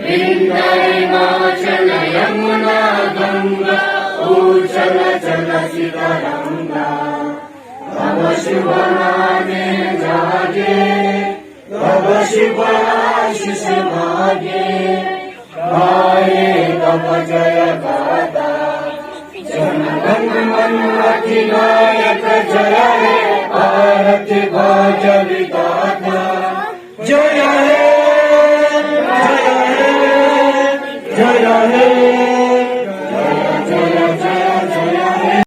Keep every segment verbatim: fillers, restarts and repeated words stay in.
वृंदा हिमाचल यमुना गंगा उच्चल चल सित रंगा। तव शुभ नामे जागे, तव शुभ आशीष मागे, गाये तव जय गाथा। जन गण मन अधिनायक जय हे भारत भाग्य विधाता। जय हे, जय हे, जय हे, जय जय जय जय हे।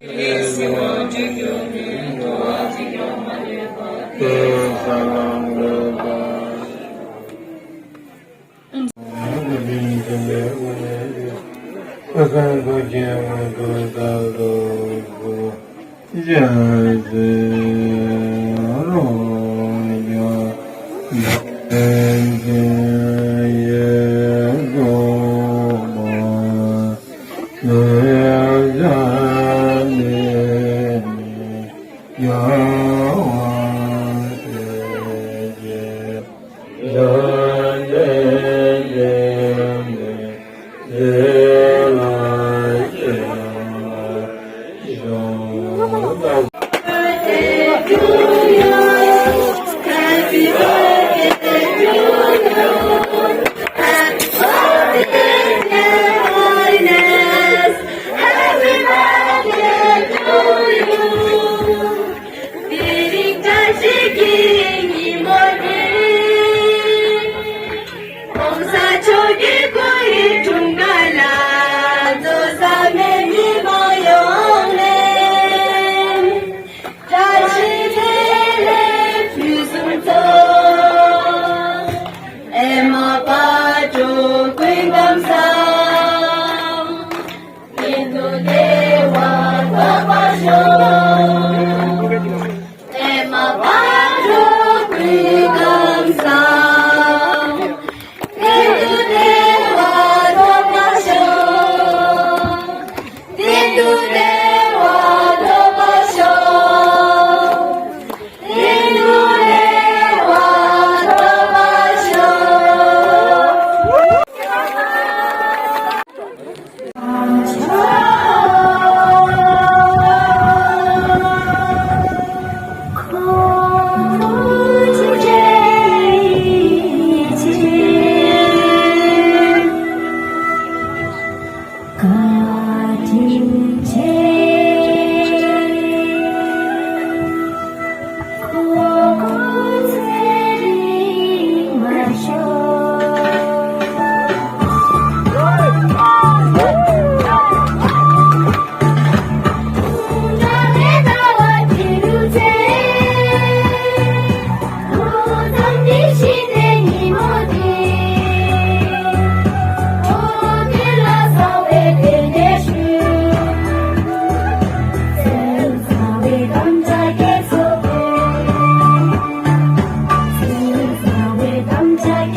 ཐམས་ཅད་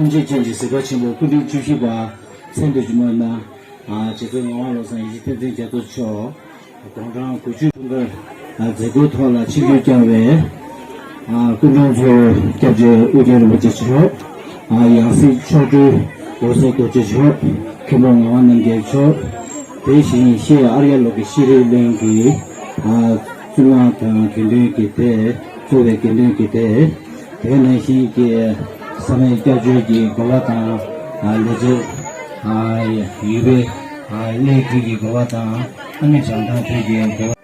མཁྱེན་ཅིང་གཟིགས་པ་ཆེན་པོ་སྐུ་ཕྲེང་བཅུ་བཞི་པ་མཚན་དུ་བྱོན་པ་ན། རྗེ་བཙུན་ངག་དབང་བློ་བཟང་ཡེ་ཤེས་བསྟན་འཛིན་རྒྱ་མཚོ་མཆོག་དགུང་གྲངས་དགུ་བཅུ་འཁྲུངས་སྐར་མཛད་སྒོའི་ཐོག་ལ་ཆིབས་བསྒྱུར་བསྐྱངས་པའི་སྐུ་མགྲོན་ཚོ་སྐྱབས་རྗེ་ཨོ་རྒྱན་རིན་པོ་ཆེ་མཆོག་ཡང་སྲིད་མཆོག་སྤྲུལ་འོད་ཟེར་རྡོ་རྗེ་མཆོག་མཁན་པོ་ངག་དབང་རྣམ་རྒྱལ་མཆོག་དེ་བཞིན་གཤེན་ཨརྱ་ལོ་ཀི་ཤེས་རིག་གླིང་གི་གཙུག་ལག་དང་དགེ་འདུན་གྱི་སྡེ་གཙོ་བའི་དགེ་འདུན་གྱི་སྡེ། དེ་ནང་བཞིན་གྱི་ས་གནས་སྐྱབས་བཅོལ་གྱི་འགོ་བ་དང་ལས་བྱེད་ཡུལ་པའི་གནས་ཁུལ་གྱི་འགོ་བ་དང་ཨ་ནི་བྱང་ཐང་ཁུལ་གྱི་འགོ་བ།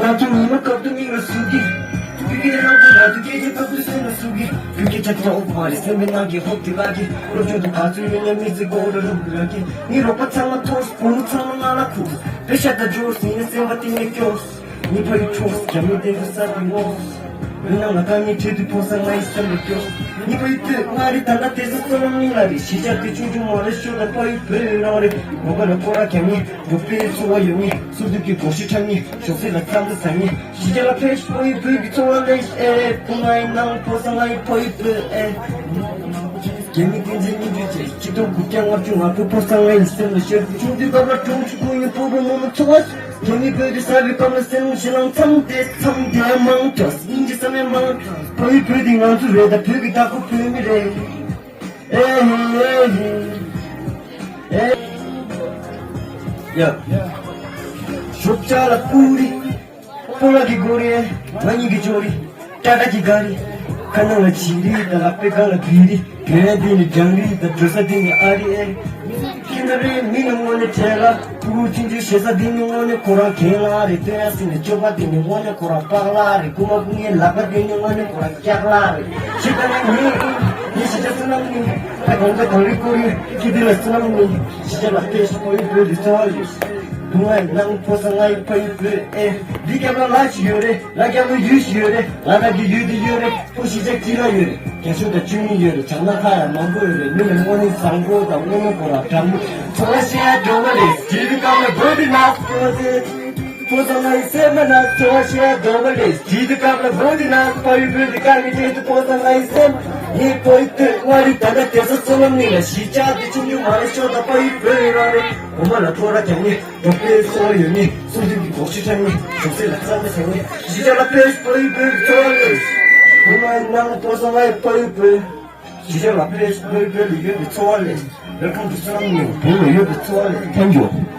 ང་ཚོ་ཉི་མ་སྐབས་དུ་མིག་ལ་ཟུག་གི། དུས་ཀྱི་རང་དབང་ལ་དུས་སྐད་ཆ་སྐབས་དུ་སེམས་ལ་ཟུག་གི། དུས་ཀྱི་ཆ་ཐོག་མ་རེད་སེམས་པའི་ནང་གི་ཧོབ་དེ་ལག་གི། སློབ་སྦྱོང་དུ་ག་ཚོད་ཡོད་ན་མི་ཚེ་གོ་ར་རུབ་ར་གི། ངའི་རོགས་པ་ཚང་མ་ཐོགས་བུ་མོ་ཚང་མ་ང་ལ་ཁུག་དཔེ་ཤ་དང་འབྱོར་ཟིན་ན་སེམས་པ་གཏིང་ནས་སྐྱོ། ངའི་ཕ་ཡུལ་ཁྲོག་རྒྱ་མི་བསྟན་དུ་ས་དེ་ངོ་། མི་ནང་ལ་ཀ་ངའི་འཕྲེད་དུ་ཕོ་ས་ང་ཡི་སེམས་ལ་སྐྱོ། ངའི་ཕ་ཡུལ་སྟོད་མངའ་རིས་ད་ལྟ་དེ་ས་སོ་ལོ་མིང་ལ་རེད། གཞིས་ཆགས་དེ་ཆུང་ཆུང་མ་རེད་ཤོད་ད་ཕ་ཡུལ་བོད་རང་རེད། མོ་ག་ལ་སྐོར་ར་རྒྱག་ངེས། འབྲོག་པའི་འཚོ་བ་ཡོད་ངེས། སོ་སོ་གི་སྒོར་གཞས་འཁྲབ་ངེས། ཞོགས་ཟས་ལ་རྩམ་པ་ཟ་ངེས། གཞིས་ཆགས་ལ་ཕེབས་ཕ་ཡུལ་བོད་ཀྱི་འཚོ་བ་ལེགས་ཨེ། བུ་ང་ཡི་ནང་ཕོ་ས་ང་ཡི་ཕ་ཡུལ་བོད་ཨེ། རྒྱ་མི་བསྟན་འཛིན་སྙིང་རྗེ་ཆེ། ཆིག་སྟོང་དགུ་བརྒྱ་ལྔ་བཅུ་ང་དགུ་ཕོ་གསར་ང་ཡི་སེམས་ལ་ཤར། ཆུང་དུས་སྐབས་ལ་གྲོང་ཆུང་ཁོང་ཡི་སྤོ་བོ་རྨོ་མོ་འཚོ་བ། རྒྱ་མི་བོད་དུ་ཟ་བའི་སྐབས་ལ་སེམས་ཤི་ལང་མཚམས་དེ་མཚམས་དེ་མང་ཐོས་སྙིང་རྗེ་ས་མེད་མང་ཐོས། ཕ་ཡུལ་བོད་དེ་ང་ཚོ་རེད་ད་བོད་ཀྱི་བདག་པོ་བོད་མི་རེད། ཨེ་ཧེ་ཨེ་ཧེ་ཨེ། ཡ། ཞོགས་ཇ་ལ་པུ་རི། སྤོ་ལགས་ཀྱི་སྒོ་རེད། ང་གཉིས་ཀྱི་ཅོ་རི། ཀྲ་ཀྲ་གི་ག་རི། ཁ་ནང་ལ་བྱི་རི་དང་ལག་པའི་སྒང་ལ་བི་རི། བེ་ར་འདི་ནི་རྒྱང་རི་དང་འགྲོ་ས་འདི་ནི་ཨ་རི་ཨེ། ཁྱེད་ད་རེས་མི་ནི་དངོས་གནས་བྲེལ་ལ། ཕྲུ་གུ་ཆུང་ཆུང་ཞེ་ས་འདི་ནི་དངོས་གནས་ཁོ་རང་གན་ལ་རེད། སྟོན་ཡ་སྲིད་ནས་སྤྱོད་པ་འདི་ནི་དངོས་གནས་ཁོ་རང་པགས་ལ་རེད། རྐུ་མ་རྐུ་མཁན་ལག་པ་འདི་ནི་དངོས་གནས་ཁོ་རང་སྐྱག་ལ་རེད། ཁྱེད་ད་རེས་ངས་ངས་ཞེ་ས་བསོད་ནམས་ནི། ད་གང་ལྟར་གངས་རི་ཀོ་རི་ཁྱེད་འདི་ལ་བསོད་ནམས་ནི། ཞེ་ས་ལ་ཕེབས་ཤིག་ཕ་ཡུལ་བོད་འདི་འཚོ་བ་ཡོད། བུ་ང་ཡི་ནང་ཕོ་ས་ང་ཡི་ཕ་ཡུལ་བོད་ཨེ། འདི་རྒྱབ་ལ་ལ་ཞིག་ཡོད་རེད། ལ་རྒྱབ་ལ་ཡུལ་ཞིག་ཡོད་རེད། ལ་དྭགས་ཀྱི་ཡུལ་འདི་ཡོད་རེད། ཕོ་གཞིས་ཆགས་སྤྱི་ལ་ཡོད་རེད། རྒྱ་ཤོད་དང་ཆུ་མིག་ཡོད་རེད། བྱང་ན་ཁ་ཡང་མང་པོ་ཡོད་རེད། མི་ལ་དངོས་གནས་བཟང་པོ་དང་དངོས་གནས་ཁོ་རང་འདྲ་མོ། འཚོ་བ་ཤེས་ཡ་འགྲོ་བ་རེད། སྐྱིད་སྡུག་སྐམ་ལ་བོད་འདི་ནག་པོ་རེད། ཕོ་ས་ང་ཡི་སེམས་མ་ནག་འཚོ་བ་ཤེས་ཡ་འགྲོ་བ་རེད། སྐྱིད་སྡུག་སྐམ་ལ་བོད་འདི་ནག་ཕ་ཡུལ་བོད་འདི་དཀའ་ངལ་འཕྲད་དུ་ཕོ་ས་ང་ཡི་སེམས། ངའི་ཕ་ཡུལ་སྟོད་མངའ་རིས་ད་ལྟ་དེ་ས་སོ་ལོ་མིང་ལ་གཞིས་ཆགས་འདི་ཆུང་ཆུང་མ་རེད་ཤོད་ད་ཕ་ཡུལ་བོད་ཡོད་རང་རེད། འོ་མ་ལ་ཐོ་ར་རྒྱག་ནི། འབྲོག་པའི་འཚོ་བ་ཡོད་ནི། སོ་སོ་གི་སྒོར་གཞས་འཁྲབ་ནི། ཞོགས་ཟས་ལ་རྩམ་པ་ཟ་ནི། གཞིས་ཆགས་ལ་ཕེབས་ཤིག་ཕ་ཡུལ་བོད་ཀྱི་འཚོ་བ་ལེགས། བུ་མ་ཡི་ནང་ཕོ་ས་ང་ཡི་ཕ་ཡུལ་བོད། གཞིས་ཆགས་ལ་ཕེབས་ཤིག་ཕ་ཡུལ་བོད་ལ་ཡོད་པའི་འཚོ་བ་ལེགས། Welcome to Sonam News. བོད་ལ་ཡོད་པའི་འཚོ་བ་ལེགས། Thank you.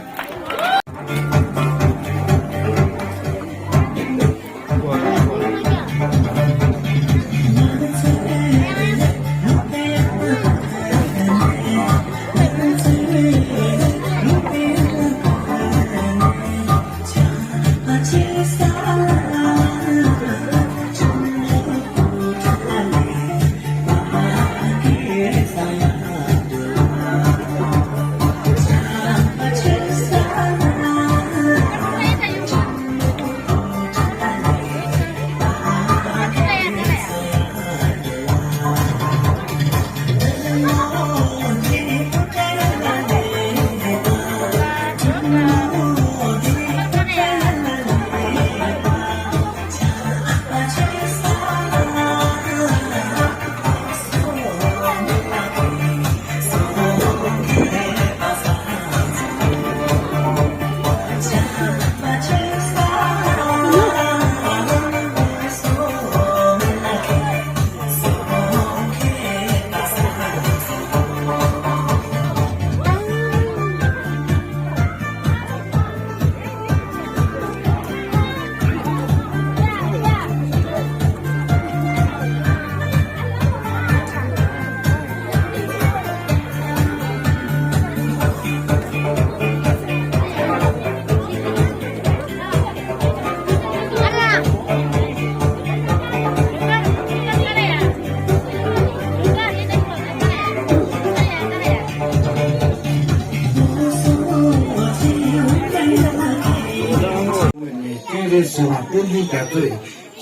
ཟེར་བ་ཏན་ཏན་རྒྱ་མཚོའི་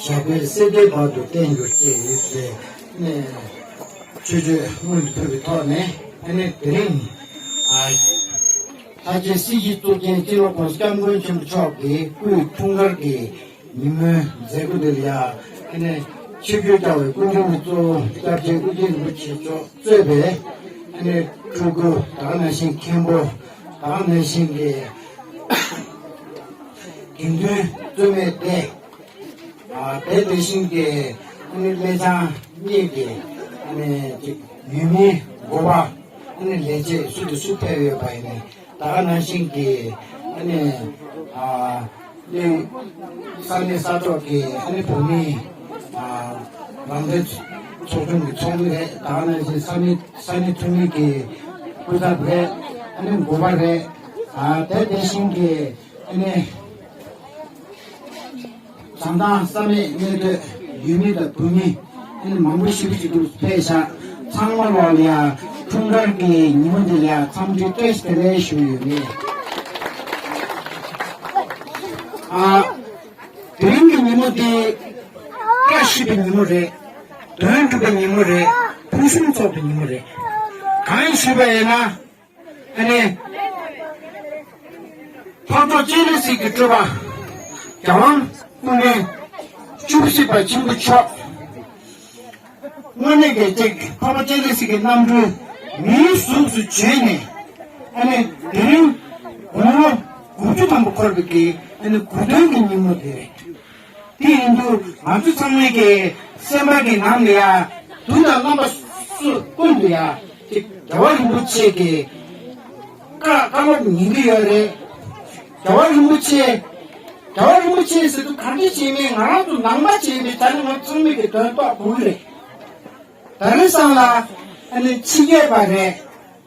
ཞབས་པད་སྲིད་མཐའི་བར་དུ་བརྟན་གྱུར་ཅིག་ཟེར་ནས་ཆོས་སྤྱོད་སྔོན་དུ་ཕུལ་བའི་ཐོག་ནས། ཨ་ནི་དེ་རིང་ཨ་ལྷ་རྗེ་སྲིད་ཞིའི་གཙུག་རྒྱན་སྤྱི་ནོར་༸གོང་ས་༸སྐྱབས་མགོན་ཆེན་པོ་མཆོག་གི་སྐུའི་འཁྲུངས་སྐར་གྱི་ཉིན་མོའི་མཛད་སྒོ་འདི་ལ་ཡ། ཨ་ནི་ཆིབས་བསྒྱུར་བསྐྱངས་པའི་སྐུ་མགྲོན་གྱི་གཙོ་བོ་སྐྱབས་རྗེ་ཨོ་རྒྱན་རིན་པོ་ཆེ་མཆོག་གཙོས་པའི་ཨ་ནི་སྤྲུལ་སྐུ། ད་ག་ནང་བཞིན་མཁན་པོ། ད་ག་ནང་བཞིན་གྱི་དགེ་འདུན་གཙོས་མི་སྡེ། ཨ་དེ་དེ་བཞིན་གྱི་ཨ་ནི་སླེ་ལྕང་གཉིས་ཀྱི་ཨ་ནི་ཅིག་ཡུལ་མིའི་འགོ་པ། ཨ་ནི་ལས་བྱེད་སུ་དང་སུ་ཕེབས་ཡོད་པ་ཡིན་ནའི། ད་ག་ནང་བཞིན་གྱི་ཨ་ནི་ཨ་ནི་ས་གནས་ས་ཐོག་གི་ཨ་ནི་བོད་མིའི་ཨ་རང་བདེན་ཚོགས་ཆུང་གི་ཚོགས་མི་རེད། ད་ག་ནང་བཞིན་ས་གནས་ས་གནས་འཐུས་མི་གི་སྐུ་ཚབ་རེད། ཨ་ནི་འགོ་པ་རེད། ཨ་དེ་དེ་བཞིན་གྱི་ཨ་ནི་བྱང་ཐང་བསམ་ཡས་གནས་སྡོད་ཡུལ་མི་དང་བོད་མི་ཨ་ནི་མང་པོ་ཞེ་པོ་ཅིག་འདུག་ཕེབས་ཤག་ཚང་མ་ལོག་ལ་ཡ་འཁྲུངས་སྐར་གྱི་ཉིན་མོ་འདི་ལ་ཡ་འཚམས་འདྲི་བཀྲ་ཤིས་བདེ་ལེགས་ཞུ་ཡོད་ངེས། ཨ་དེ་རིང་གི་ཉིན་མོ་འདི་བཀྲ་ཤིས་པའི་ཉིན་མོ་རེད། དོན་འགྲུབ་པའི་ཉིན་མོ་རེད། ཕུན་སུམ་ཚོགས་པའི་ཉིན་མོ་རེད། གང་ཡིན་ཞུས་པ་ཡིན་ན། ཨ་ནི། འཕགས་མཆོག་སྤྱན་རས་གཟིགས་ཀྱི་སྤྲུལ་པ། རྒྱལ་དབང་སྐུ་ཕྲེང་བཅུ་བཞི་པ་ཆེན་པོ་མཆོག་དངོས་གནས་ཀྱི་ཅིག་འཕགས་པ་སྤྱན་རས་གཟིགས་ཀྱི་རྣམ་སྤྲུལ་མིའི་གཟུགས་སུ་བྱོན་ནས། ཨ་ནི་དེ་རིང་དགུང་ལོ་དགུ་བཅུ་ཐམ་པ་འཁོར་བའི་གི་ཨ་ནི་དགུང་སྟོན་གྱི་ཉིན་མོ་དེ་རེད། དེ་ཡིན་དུས་ང་ཚོ་ཚང་མའི་གི་སེམས་པ་གི་ནང་ལ་ཡ་དུས་དང་རྣམ་པ་སུ་ཀུན་ཏུ་ཡ་ཅིག་རྒྱལ་བ་རིན་པོ་ཆེ་གི་བཀའ་བཀའ་སློབ་ཉན་གི་ཡོད་རེད། རྒྱལ་བ་རིན་པོ་ཆེ། རྒྱལ་བ་རིན་པོ་ཆེ་ཟེར་དུས་ག་འདྲ་བྱས་མིན་ང་རང་ཚོ་ནང་པ་བྱས་པའི་ད་ནི་ང་ཚང་མའི་གི་དོན་རྟོགས་དགོས་ཀྱི་རེད། ད་རེས་སང་ལ་ཨ་ནི་ཕྱི་རྒྱལ་པ་རེད།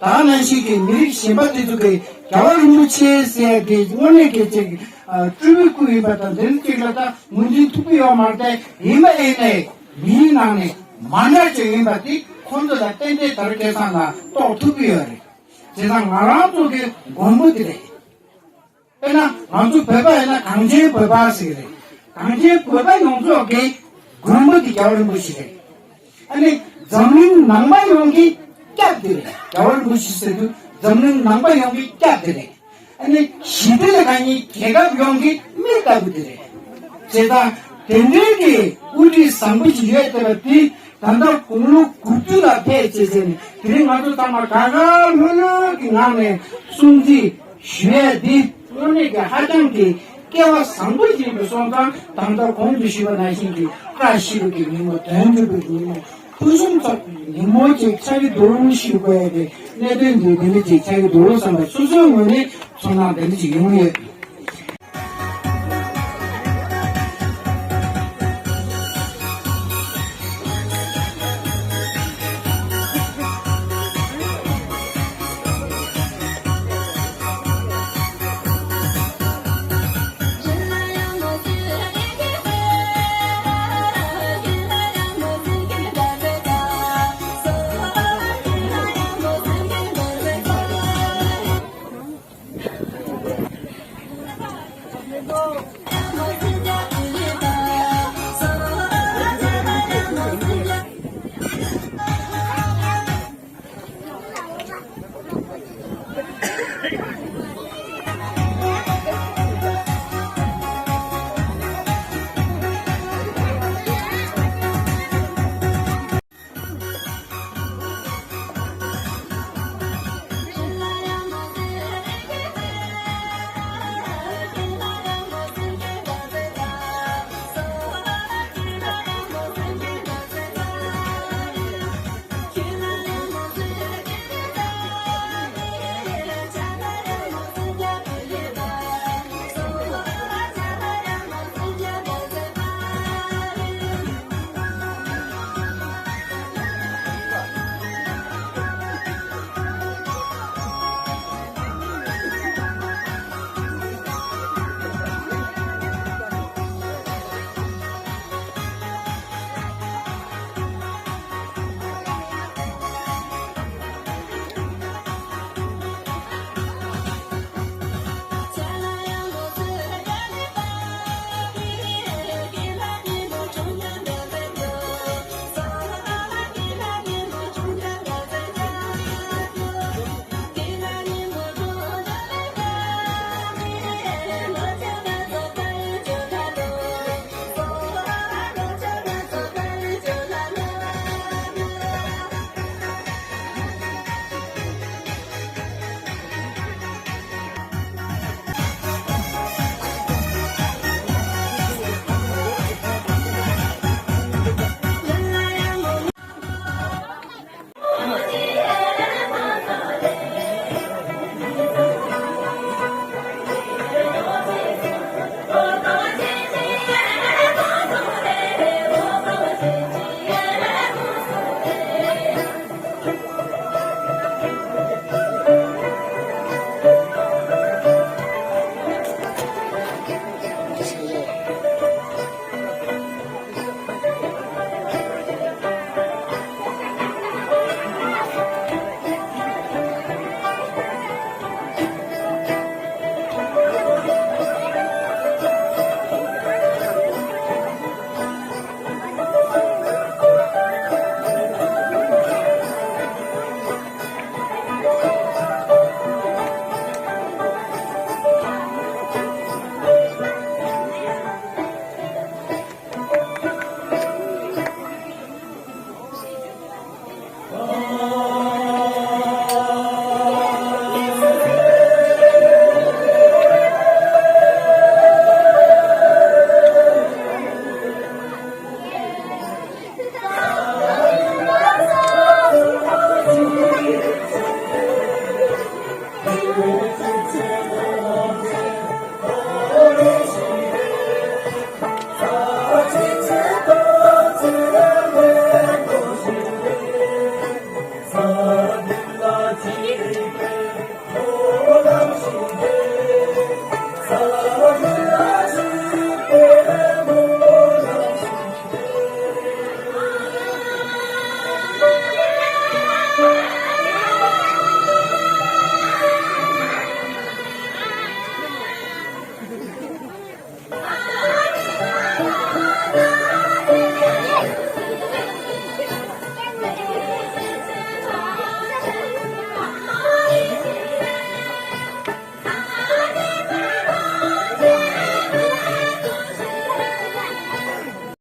ད་ག་ནང་བཞིན་གྱི་མི་རིགས་གཞན་པ་དེ་ཚོ་གིས་རྒྱལ་བ་རིན་པོ་ཆེ་ཟེར་ཡ་དེ་དངོས་གནས་ཀྱི་ཅིག་ཨ་སྤྲུལ་པའི་སྐུ་ཡིན་པ་དང་། དེ་ཚོ་ཅིག་ལ་ད་ངོས་འཛིན་ཐུབ་ཀྱི་ཡོད་མ་རེད་དེ། ཡིན་པ་ཡིན་ནའི་མིའི་ནང་ནས་མ་འདྲ་ཅིག་ཡིན་པ་དེ་ཁོང་ཚོ་ལ་ཏན་ཏན་ད་རེས་ཁ་སང་ལ་རྟོགས་ཐུབ་ཀྱི་ཡོད་རེད། བྱས་ཙང་ང་རང་ཚོ་གི་མགོན་པོ་དེ་རེད། དཔེར་ན་ང་ཚོ་བོད་པ་ཡིན་ན་གངས་ཅན་བོད་པ་ཟེར་གི་རེད། གངས་ཅན་བོད་པ་ཡོངས་རྫོགས་ཀྱི་མགོན་པོ་དེ་རྒྱལ་བ་རིན་པོ་ཆེ་རེད། ཨ་ནི་འཛམ་གླིང་ནང་པ་ཡོངས་ཀྱི་སྐྱབས་དེ་རེད། རྒྱལ་བ་རིན་པོ་ཆེ་ཟེར་དུས་འཛམ་གླིང་ནང་པ་ཡོངས་ཀྱི་སྐྱབས་དེ་རེད། ཨ་ནི་ཞི་བདེ་ལ་དགའ་མཁན་རྒྱལ་ཁབ་ཡོངས་ཀྱི་མི་ལྟ་བུ་དེ་རེད། བྱས་ཙང་དེ་འདྲའི་གི་དབུ་ཁྲིད་བཟང་པོ་ཞིག་ཡོད་བསྡད་པ་དེ་ད་ལྟ་དགུང་ལོ་དགུ་བཅུ་ལ་ཕེབས་བྱས་ཟེར་ནས། དེ་རིང་ང་ཚོ་ཚང་མ་དགའ་དགའ་ལྷོད་ལྷོད་ཀྱི་ངང་ནས་སྲུང་བརྩི་ཞུ་ཡས་འདི་དངོས་གནས་ཀྱི་ཧ་ཅང་གི་སྐལ་བ་བཟང་པོ་ཞིག་ཡིན་པ་སོང་ཙང་། ད་ལྟ་གོང་དུ་ཞུས་པ་ནང་བཞིན་གྱི་བཀྲ་ཤིས་པའི་གི་ཉིན་མོ། དོན་འགྲུབ་པའི་ཉིན་མོ། ཕུན་སུམ་ཚོགས་པའི་ཉིན་མོ་ཅིག་ཆགས་ཀྱི་འདུག་ཞུ་དགོས་ཡ་དེ། གནད་དོན་འདི་འདི་འདྲ་ཅིག་ཆགས་ཀྱི་འདུག་བསམ་པ་སོ་སོའི་ངོས་ནས་ཚོར་སྣང་འདི་འདྲ་ཅིག་ཡོང་གི་ཡོད།